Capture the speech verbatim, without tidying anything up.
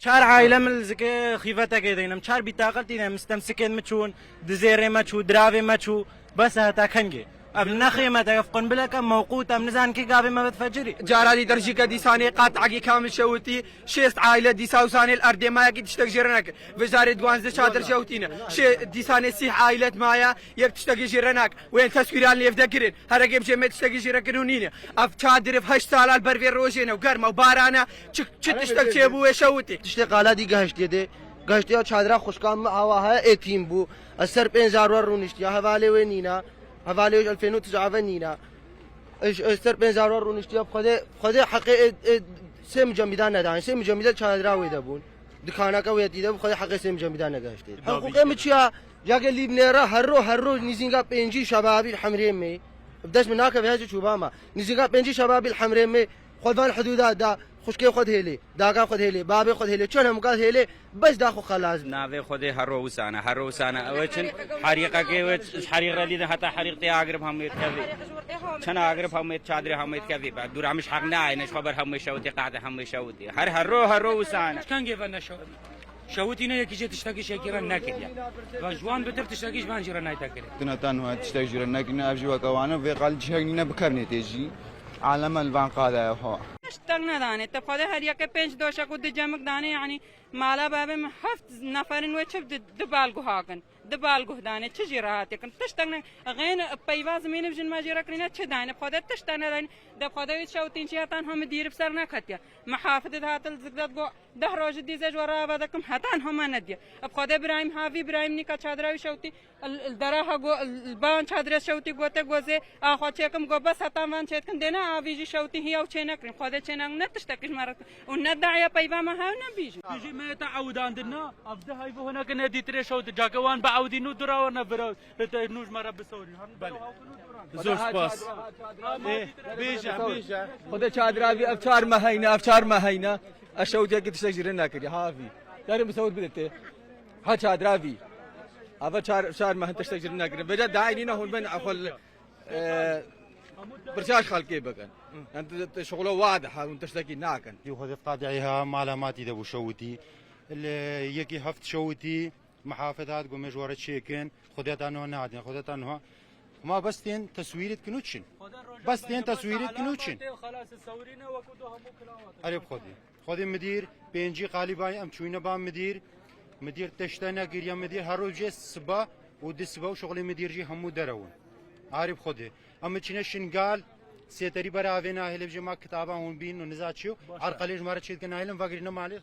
Çar aile min li zikê xîvetekê deynim. Çar bîtaqetî ne, mistemsikên min çûn, dizêrê me çû, diravê me çû. Bes heta kengê. Ev ne xêmet e, ev qunbilek e, mewqût, em nizanin kê gavê me vedifecirî. Cara dî derjîke dîsanê qat egî kamil şewitî, şêst aile dîsa wîsanê li erdê mayekî tiştek jê re nekir. Vêjarê duwanzdeh çadir şewitîne. Şê dîsanê sîh ailet maya, yek tiştekî jê re nak. Wên teswîran lêv de kirin. Hereke bije me tiştekî jê re kirin û nîne. Ev çadir ev heşt sala li ber vê rojê ne û germa û barana çi, çi tiştek çêbû wê şewitî. Tiştê qala dî gehiştiye dê. Gehiştiya çadira xwişkan min awa heye êtîm bû. Ez ser pênc zarwar rûniştiya. Hevalê wê nîna. Hevalê wê ji elfên û tizave nîna. Ez, ez ser pênc zarwar rûniştiya. Xwedê, xwedê heqê ê, ê sê micemîdan nedan. Sê micemîde çadira wê de bûn. Dikaneke wê yetî de bû. Xwedê heqê sê micemîdan negehiştê. Heqûqê min çiya? Yake Lîbnê re her ro, her ro nîzînga pêncî şebabî li hemrê me. Bi dest min nakeve hezî çûba me. Nîzînga pêncî şebabî li hemrê me. Xwe van hidûda da, xwişkê xwe dihêlê, daka xwe dihêlê, babê xwe dihêlê, çend hemûka dihêlê, bes da xwe xelas. Navê Xwedê hero wisane, hero wisane. Ew çin herîqekê wê, ji herîq re lîdin heta herîq tê agir bi hemû yê dikevê. Çend agir bi hemû yê, çadirê hemû yê dikevê. Be, dûra min ji heq nayê, ne ji xwe ber hemû yê şewitê, qehde hemû yê şewitê. Her hero, hero wisane. Kengê ve neşewitî. Şewitîne yekî jê tiştekî şekî re nekiriye. Ve ji wan bitir tiştekî ji van jî re nayte kirin. Dina tenha tiştek jî re nekirine, ev jî weke wan e, vê qal cihek nîne bikevnê tê jî. Aleme li van qada ye ho. Tiştek nedanê, te xwede her yeke pênc doşek û du cemik danê, yanî mala bavê min heft neferin wê çi di, di balguha kin. Di balguh danê, çi jî rehatê kin. Tiştek ne, xên peyva zimînê jin me jî re kirîne, çi dayne. Xwede tiştek nedanê. De xwede wî şewtîn çi hetan hemi dîrib ser neketiye. Mihafidê dihatil zikdet go, deh rojî dîze ji we re ava dekim, hetan hema nediye. Bi Xwedê Birahîm havî, Birahîm nîka çadira wî şewtî, li, li dera ha go, li ban çadire şewtî gote gozê, a xwe çêkim go, bes hetan van çêdikin, dêne avî jî şewtî hiya û çê nekirîn. Xwedê çê nekin, ne tiştekî ji me re û ne daye peyva me hew nebîjin. Dijî me te ewdandin na, ev di heyvû hine ki nedîtirê şewtî, cake wan bi ewdîn û dura wan ne vira, te nû ji me re bisewrîn. Belê. Zor spas. Ê, bêje, bêje. Xwedê çadira vî ev çar me heyne, ev çar me heyne. Ez şewtiyekî tiştek jî rind nekiriye, ha vî. Derin bi sewt bidite. Ha çadira vî. Ava çar, çar meh tiştek jî rind nekiriye. Vêca daînî ne hûn bin, e, xwe, e, birçaş xelkê bikin. Yani, tu, tu şixulo wade, ha, hûn tiştekî nakin. Xwedê qadî ha mala matî de bû şewitî. Li yekî heft şewitî. Mihafid hat, got, me ji we re çêkin, Xwedê ta niha nehatine, Xwedê ta niha. Ma bes tên teswîrê dikin û çin. Bes tên teswîrê dikin û çin. Erê bi Xwedê. Xwedê midîr, pêncî qalî bay em çûyne ba midîr. Midîr teşte nekiriye, midîr her roj jê siba û di siba û şixulê midîr jî hemû derewin. Arê bi Xwedê. Em çine Şingal, sêterî bera avê nahêle bije ma kitaba hûn bîn û niza çi yo. Erqelê ji me re çê dikin nahêlin, vegirîne malê.